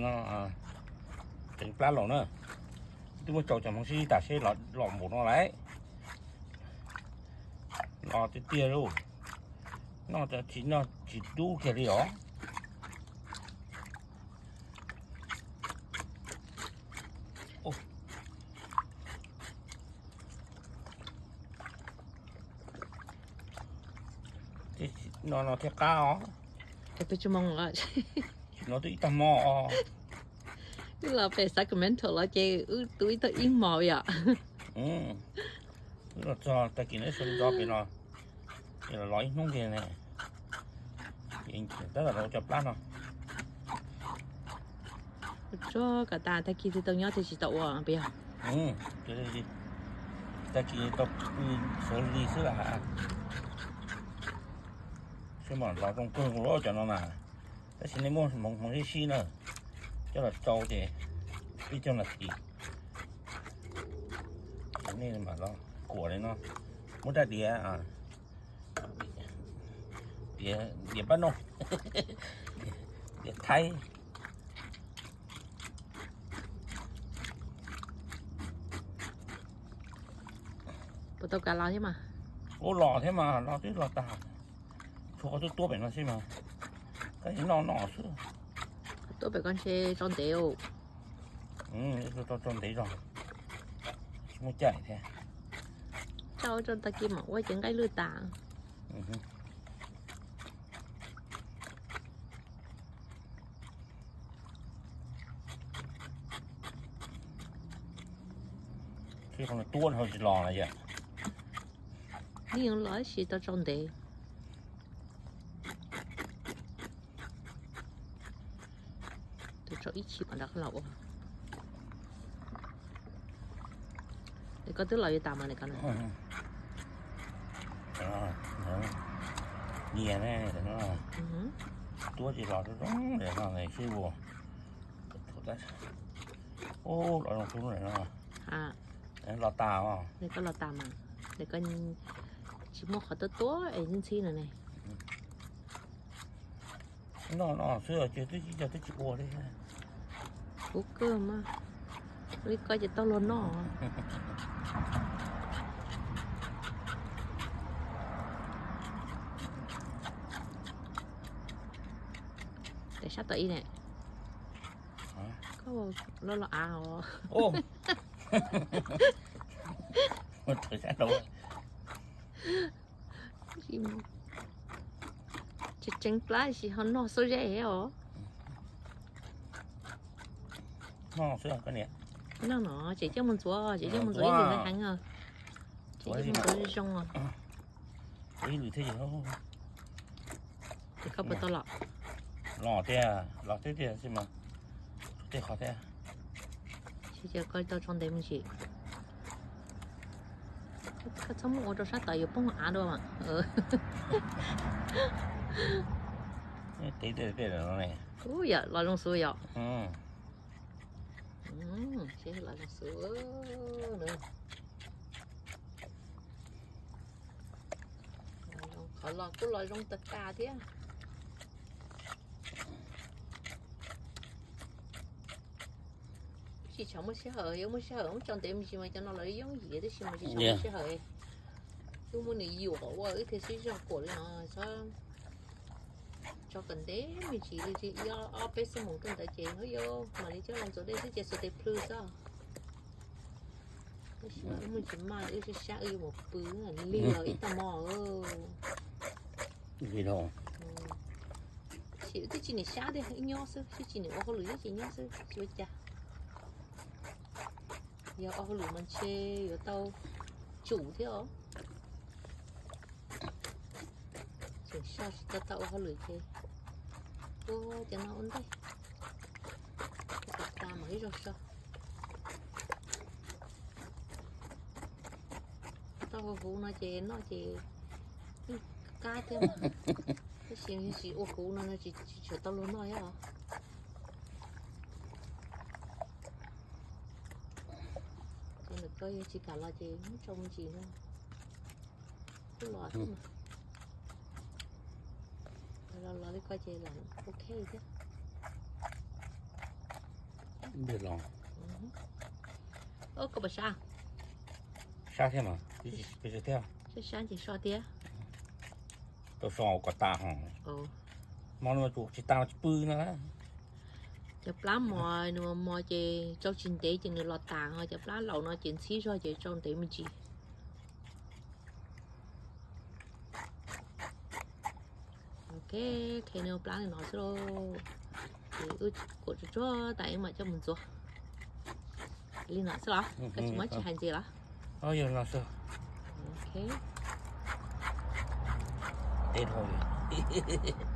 No, teev plab los na. Twb muab tsau cov hmoov sib sib tas seb los npaum no lawm. Los tiag tiag lauj. Noj tsis, noj tsis dub kiag li os. No no thiaj qab os. Peb tsis moo, no twb ib tag hmo os. Wb los pem Sacramento los ces wb tu ib tag ib hmos yom. Wb los txog tag kis no sawv ntxov pem no, ces los los ib hnub kiag ne. Ces tab tom los ua cov plab no. Tsuag kom tas tag kis twb tau nyob twb tsis tau ua pes yog. Tag kis tau pw sawv lig xwb las. Seb mas los zoo kawg nkaus cov no na. Tab sis nej muaj hmoov hmoov sib sib na, coj los tsau ces ib co nas this. Nej mam los kuam li no, muab rab diav, diav pab noj, diav thaib. Puas tau kav los thiab mas? Ua los thiab mas, los twb los tag. Tshuav qhov tuab tuab pem no xwb mas, koj noj noj xwb. Qhov tuab pem ko ntshe tso ntev. Tso ntev zog, tsis muaj caij thiab. Tso tso tag kis mam ua ces nqaij lwj tas. Tuab ho tsis los na yom. Nws yeej los tab sis tau tso ntev. Tus tso ib chim mas rov qab los ua. Es koj twb los yuav tas mas ne koj na. Nyias ne, tuab tsis los zoo zoo no sib ua. Ub, los zoo xwb no. Los tas os. Koj los tas mas, koj tsis muaj qhov tuab tuab es ntxhib ntxhib no ne. Noj no xwb ces twb tsis, twb tsis ua li. Kuv kawg mas, li koj ces tau luag noj. Sab tom ib ne. Koj los los av os. Tseem tseev plab tsis ho noj xub zeb os. Noj no tseem coj mus ntxuav, tseem coj mus ntxuav ib lwm heev os. Tseem coj mus ntxuav zoo os. Ib lwm thiab. Ces koj puas tau los? Los tiag, los tiag tiag xwb mas. Tej qhov thiab. Tsis ces koj tau tso ntev me ntsis. Koj txhob muab ua rau sab tod yuav poob av dua mas. Ub, yam los zoo xwb yom. Seb los zoo xwb. Qhov los kuj los zoo tas tas thiab. Tsis tshua muaj sij hawm, yog muaj sij hawm muab tso ntev me ntsis mas cov no lawv yoob yim tab sis mas tsis tshua muaj sij hawm. Wb muab nws yuam ua wb thiaj sib zog kuam li no. Tso kom ntev me ntsis li, ib ob peb xuab moos kawg ntawd ces ho yuav mam li coj los ntxuav dej xwb ces xuas tes plhws xwb. Tab sis mas wb muaj tsis maj, wb sab sab wb yuav mus pw lig los ib tag hmo. Tab sis wb twb tsis nim sab thiab, wb nyob xwb, twb tsis nim ua hauj lwm, wb ces nyob xwb tsis ua cas. Yog ua hauj lwm mas ntshe yuav tau tsum thiab os. Tseem so tsis tau tau ua hauj lwm ces ua cov no ua ntej. Ua kom tas mam ib zaug so. Tau huv huv no ces noj ces yeej qab thiab mas. Tab sis yog tsis ua huv no no tsis tshua tau luag noj thiab os. Ces ntawm koj yog tsis kam los ces muab tso me ntsis no. Kuj los thiab mas. Los los li koj ces lam ok thiab. Nplig los. Ub, koj puas sab? Sab thiab mas, pes tsawg thiab? Sab sab ces so thiab. Tau so kom tas ho. Hmo no tsis tas tsis pw no. Cov plab mos nws mos mos ces tsau tsis ntev ces nws los tas ho, cov plab laus no ces ntxhib zog ces tsau ntev me ntsis. Ok, qhia nws plab li no xwb lauj. Ces wb kuam tsuag tsuag tas wb mam coj mus ntxuav. Li no xwb los? Koj tsis muab tsis hais ntxiv los? Yog no xwb. Ok. Teb dhau li.